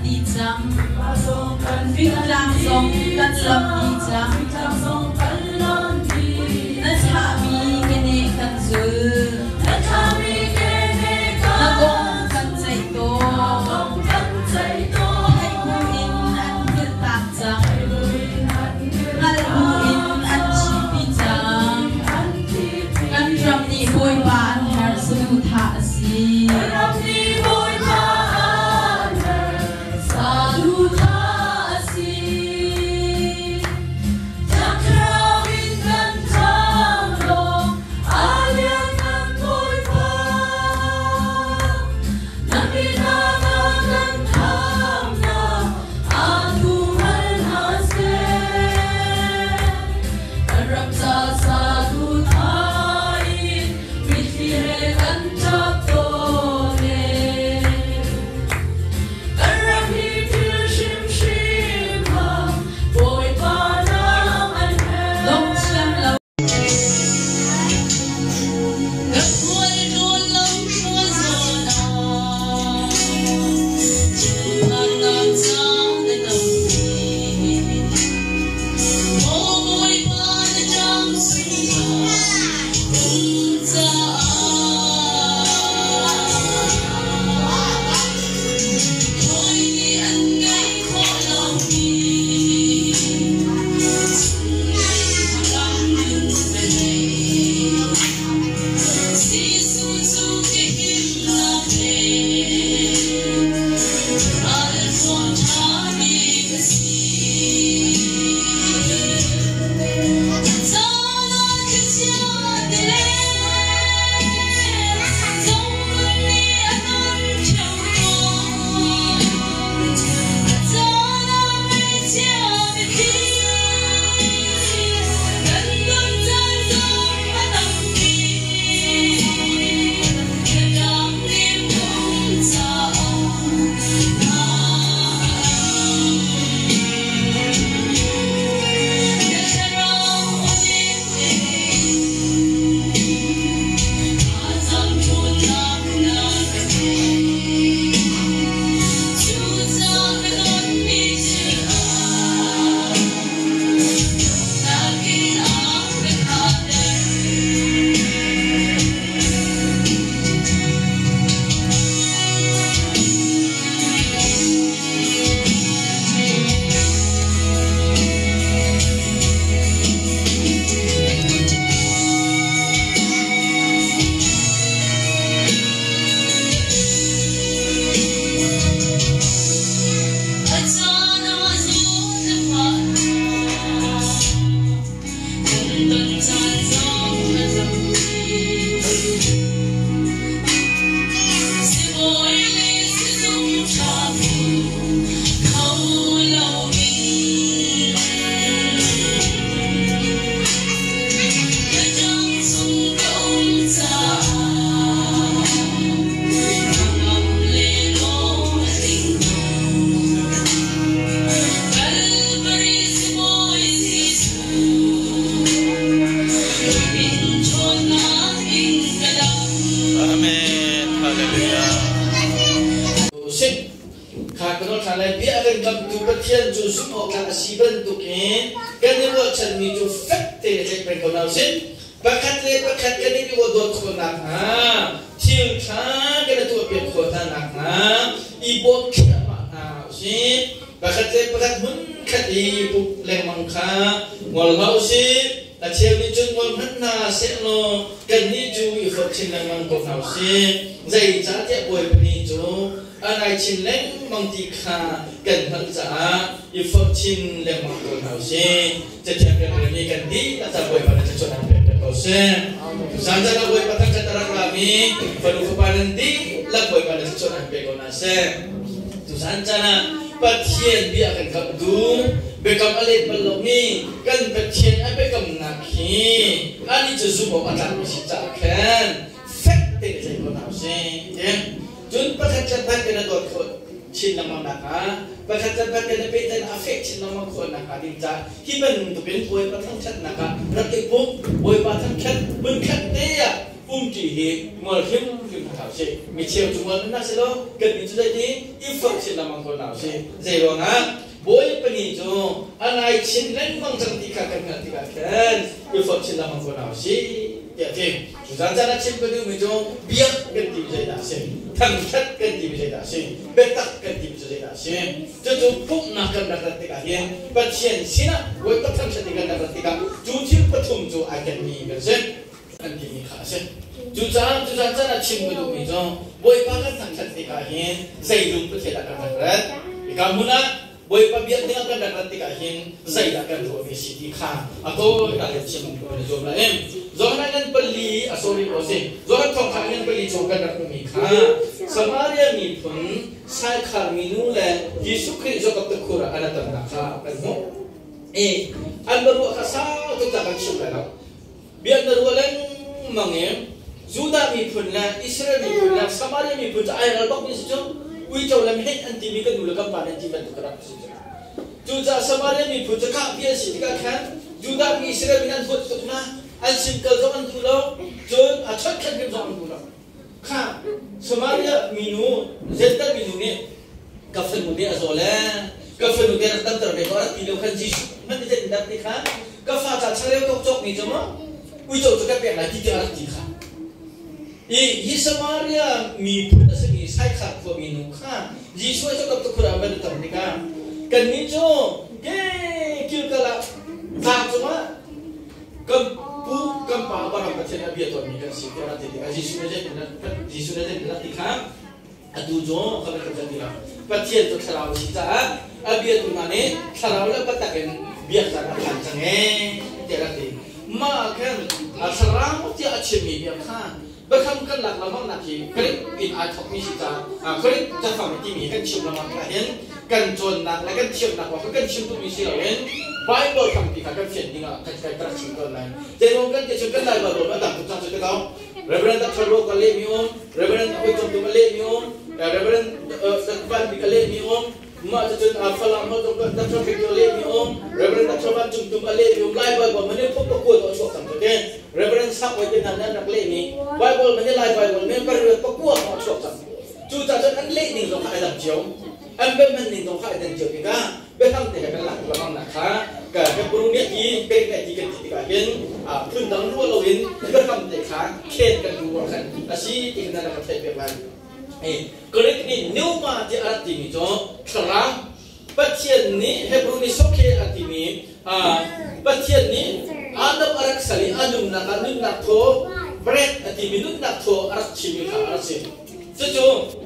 dih cang. Fingtlang zong kan lamh dih cang. Na thlahmi keneh kan zul. Na kong kan ceih tawn. Theih buin an hngilhtak cang. Hngalh buin an thihpi cang. Kan ram nih Bawipa an herh saduhthah a si. Lungthiam lo Ka khual rawl lo hrual zawn ah thinphannak caan a tampi. Maw Bawipa na ṭang sungah um caah hawi nih an ngeih khawh lomi chunglei ram in ka nei. Jesuh cu ka himnak le ralhruang ṭha bik a si. Caan ah thlichia ti le zongzal nih a kan ṭheo tawn. A caan ah ngaihchia mitthli kan dam caan zong a tampi. Biatak nih pum caah na thlarau awin thazaang ṭhawnnak na ka pek. Cucaah ka dawtmi thil ah dawtnak in a ka khahter. A caan ah zawn a fah kan ton caan zong a tampi. Sibawi le sizung ṭha hmu kho loin na ṭang chung ka um caah hnangam le lawm a tling ko. Kalvari sibawi Jesuh, min ṭhawnnak in ka dam. Amen. Hallelujah. Sing kha kan thla lai bia kan kamtu Pathian cu zumh awk tlak a si bantukin kan i ruahchanmi cu fek tein i tlaih peng ko hna usih. Pakhat le pakhat kan i dawt khawh nakhnga thil ṭha kan i tuahpiak khawh hna nakhnga i bawm thliahmah hna usih. Pakhat le pakhat hmunkhat i pumh lengmang kha ngol hlah usih. A cheu nih cun ngol hmanh hna sehlaw kannih cu i forh chin lengmang ko hna usih. Zeicahtiah Bawipa Ni cu a nai chin lengmang ti kha kan hngalh caah i forh chin lengmang ko hna usih. Cathiang kan rel i kan dihlak ca Bawipa nih thluachuah pek pek ko seh. Tuzaan zan ah Bawipa thangṭhat a rak rami fanu fapa nan dihlak Bawipa nih thluachuah pek ko hna seh. Tuzaan caan ah Pathian bia kan kamh duh, biakam a let bal lomi kan Pathian a biakamnak hi ani cu zumh awk a tlakmi si caah khan fek tein tlaih ko hna usih. Cun pakhat le pakhat kan i dawt khawh chin lengmang nakhnga pakhat le pakhat kan i pehtlaih a feh chin lengmang khawh nakhnga ding caah hi bantukin Bawipa thangṭhatnak ah rak i pum Bawipa thangṭhat hmunkhat te ah. Umṭi hi ngol hrimhrim hna usih. Mi cheu cu ngol hna selaw kan nih cu zeiti i forh chin lengmang ko hna usih. Zei ruangah Bawipa ni cu a nai chin lengmang cang ti kha kan hngalh tikah khan i forh chin lengmang ko hna usih tiah a ti. Cu zan caan ah chim ka duhmi cu biak kan timi zeidah a si? Thangṭhat kan timi zeidah a si? Biatak kan timi cu zeidah a si? Cucu pumhnak kan rak rat tikah hin Pathian sinah Bawipa thangṭhat in kan rak rat tikah cu thil pathum cu ai kenmi kan si. An timi kha a si. Cucaah cuzan caan ah chim ka duhmi cu Bawipa kan thangṭhat tikah hin zei lungput he dah kan rak rat? Hika hmun ah Bawipa biak dingah kan rak rat tikah hin zeidah kan ruahmi a si ti kha a tawinak in chim kan i zuam lai. Johan ngan pali a sorry aw si Johan thawngṭha ngan pali chung kan rak hmuhmi kha Samaria miphun Saikhar minu le Jesuh Khrih Jakob tukhur ah an tonnak kha kan hmuh. I an ruah kha sau tuk ta kan chim lai lo. Bia na ruah lengmang i Judah miphun le Israel miphun le Samaria miphun cu ai ral bakmi si cu uico le meheh an timi kan nu le kan pa nih an ti bantuk rak si cu. Cucaah Samaria miphun cu kahpi an si tikah khan Judah mi Israel mi an huat tuk hna, an sin kal zong an duh lo, cun a chawnh khan hrim zong an duh lo. Kha Samaria minu, Jentail minu nih ka fanu nih a zaw le ka fanu te rak damter ve ko a rak ti lio khan Jesuh hmanh nih zeitin dah ti kha ka fa ca changreu kok cawkmi cu maw uico cu ka pek lai ti tiah a rak ti kha. I hi Samaria miphun a simi Saikhar khua minu kha Jesuh a cakap tukhur ah van tam tikah kannih cu ke kilkal ah tlang cungah kan pu kan pa Abraham Pathian a bia tawnmi kan si tiah a rak ti tikah Jesuh nih zeitin Jesuh nih zeitin a ti kha Atu cu kan rak kan ti lo. Pathian cu thlarau a si caah a biatu hna nih thlarau le biatak in biaknak a phan cang ee tiah rak ti. Mah ah khan a thlarau tiah a chimmi bia kha biakam kan lak lengmang nak hi Greek in aa thawkmi si caah Greek cafang timi kan chim lengmang tikah hin kan cawnnak le kan thiamnak kong kan chim duhmi si loin Bible hrampi kha kan fian ding ah kan rak chim tawn lai. Zeiruang kan ti cun kan Lai Bible a dang tuk cang cu te ko. Reverend Dr. Ro ka lehmi um, Reverend Hoi Cung Tu ka lehmi um, Reverend Van Bik ka lehmi um, mah cucun Falam Ho Cung Dr. Bik ka lehmi um, Reverend Dr. Van Cung Tum a lehmi um, Lai Bible mani phuk ka kuat a chuak cang te. Reverend Sak Oi te hna nan rak lehmi Bible mani Lai Bible men pariat pakua a chuak cang. Cu ca cun an leh ning zong kha ai dang cio. An biahman ning zong kha ai dan cio tikah biathang te he kan lak lengmang nak kha ka Hebrew nih ti pek nih ti kan ti tikah hin phundang ruah loin biakam te kha khen kan duh khan a si ti khan nan ka theih piak lai. Greek nih pneuma ti a rak timi cu thlarau Pathian nih Hebrew nih sokhe a timi Pathian nih Adam a rak sal i a nunnak ah nunnak thaw breath a timi nunnak thaw a rak chimmi kha a rak si. Cucu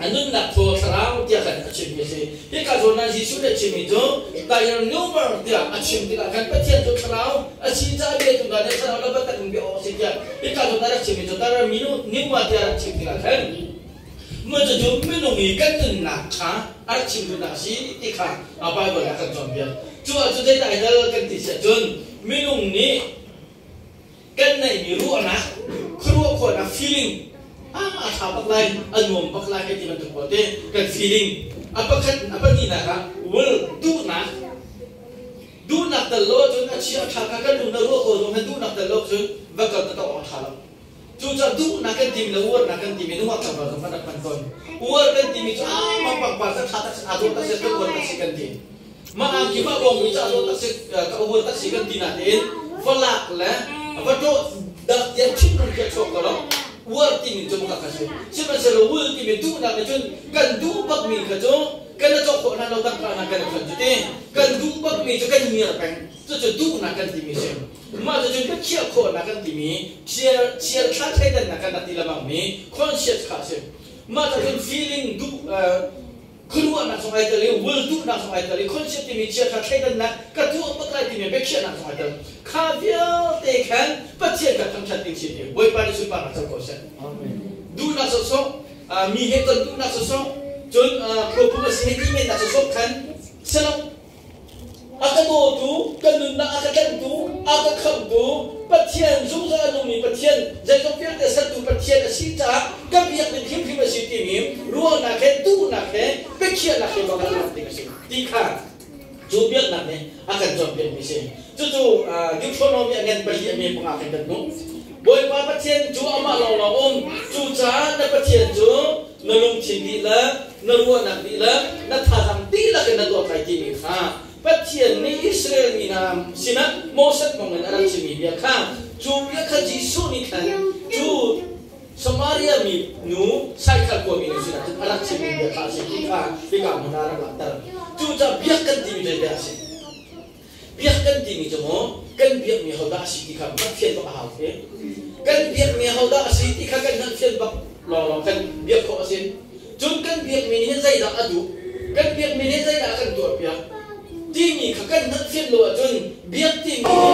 a nunnak thaw thlarau tiah khan a chimmi a si. Hika zawn ah Jesuh nih a chimmi cu Tair Numer tiah a chim tikah khan Pathian cu thlarau a si caah biatu hna nih thlarau le biatak in bia awk a si tiah hika zawn ah rak chimmi cu Tair Pneuma tiah a rak chim tikah khan cucu minung i kan nunnak kha a rak chim duhnak a si ti kha Bible ah kan cawnpiak. Cu ahcun zeidah ai dal kan ti si ahcun minung nih kan neihmi ruahnak, khuaruah khawhnak feeling a ṭha bak lai, a nuam bak lai hei ti bantuk pawl te kan feeling. A pakhat a pahnihnak ah will duhnak duhnak tel lo ahcun a chia a ṭha kha kan lung na ruah ko zong hin duhnak tel lo cun va kal taktak awk a ṭha lo. Cucaah duhnak kan timi le uarnak kan timi nungak tlangval zong kan rak hman tawn. Uar kan timi cu ah mah pangpar cu ṭha tak si, aa dawh tak si, ka uar tak si kan ti. Mah angki mah bawngmi cu aa dawh tak si, ka uar tak si kan ti nain va lak le va dawh dak tiang thinlung khi a chuak ko lo. Uar timi cu pakhat kha si. Sihmanhsehlaw wul timi duhnak nih cun kan duh bakmi kha cu kan i cawk khawh hna lo tangka hna kan i khon cu ti. Kan duh bakmi cu kan ngiar peng. Cucu duhnak kan timi si. Mah cucun ka khiah khawhnak kan timi chiar chiar thla thleidannak kan rak ti lengmangmi conscious kha a si. Mah cucun feeling duh khuaruahnak zong ai tel i will duhnak zong ai tel i conscious timi chiar thla thleidannak ka tuah bak lai timi biakhiahnak zong ai tel. Kha vialte khan Pathian kha thangṭhat ding si ti Bawipa nih sunparnak co ko seh. Duhnak sawsawh mi he ton duhnak sawsawh cun khuapum a si he ti mennak sawsawh khan selo A ka dawtu, ka nunnak a ka tlanhtu, a ka khamhtu, Pathian zungzal a nungmi Pathian, zeizong vialte sertu Pathian a si caah ka biak ding hrimhrim a si timi ruahnak he, duhnak he, biakhiahnak he bang a rak ding a si ti kha cu biaknak nih a kan cawnpiakmi a si. Cucu Deuteronomy a ngan pali a me panga khan kan hmuh. Bawipa Pathian cu amah lawnglawng um. Cucaah na Pathian cu na lungthin dihlak, na ruahnak dihlak, na thazaang dihlak in na dawt lai timi kha Pathian nih Israel mi hna sinah Moses hmangin a rak chimmi bia kha cu bia kha Jesuh nih khan cu Samaria mi nu Saikhal khuami nu sinah cun a rak chimmi bia kha a si ti kha hika hmun ah a rak langhter. Cucaah biak kan timi cu bia a si. Biak kan timi cu maw kan biakmi hodah a si ti kha hngalhfian bak a hau te. Kan biakmi hodah a si ti kha kan hngalhfian bak lawnglawng kan biak khawh a si. Cun kan biakmi nih hin zeidah a duh? Kan biakmi nih zeidah a kan tuahpiak? Timi kha kan hngalhfian lo ahcun biak timi hi